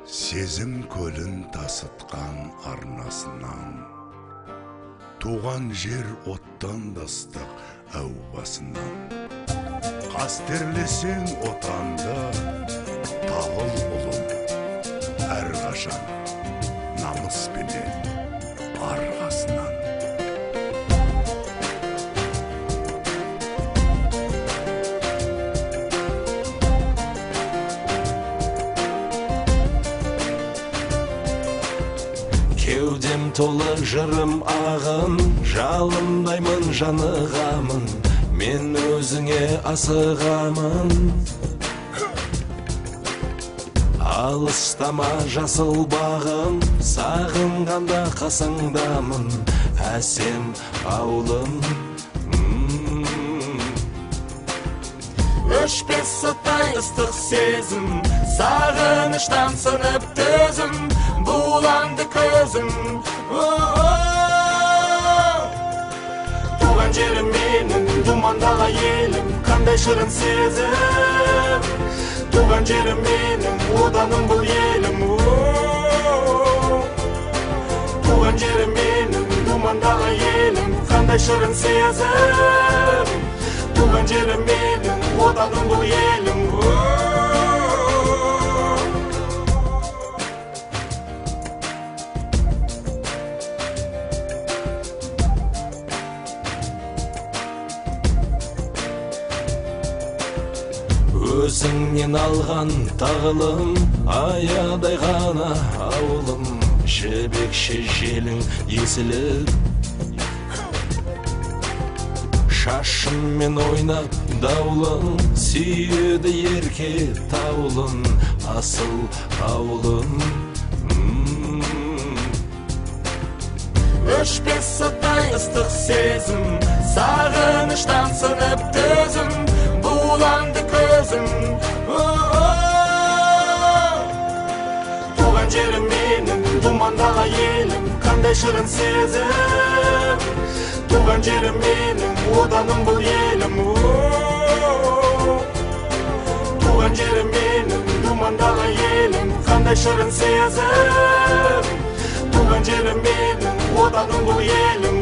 Сезім көлін тасытқан арнасынан, туған жер оттан да ыстық әу басынан. Қастерлесең отанды, табыл ұлым, әрқашан намыспенен арқасынан. Кеудем толы жырым ағын, жалындаймын, жанығамын, мен өзіңе асығамын. Алыстама жасыл бағым, сағынғанда қасыңдамын, әсем ауылым. Өшпес оттай ыстық сезім, сағыныштан сынып төзім, буланды көзім. Туған жерім менің, думандағы елім, қандай шырын сезім. Туған жерім менің, отаным бұл елім. Туған жерім менің, думандағы елім, қандай шырын сезім. Туған жерім менің, отаным бұл елім. Өзіңнен алған тағылым, аядай ғана ауылым, жібекші желің есіліп, шашыммен ойнап даулым, сүйеді ерке таулым, асыл ауылым. Өшпес оттай ыстық сезім, сағыныштан сынып төзім, буланды көзім. Туған жерім менің, думандағы елім, қандай шырын сезім. Туған жерім менің, отаным бұл елім. Туған жерім менің, думандағы елім, қандай шырын сезім. Туған жерім менің, отаным бұл елім.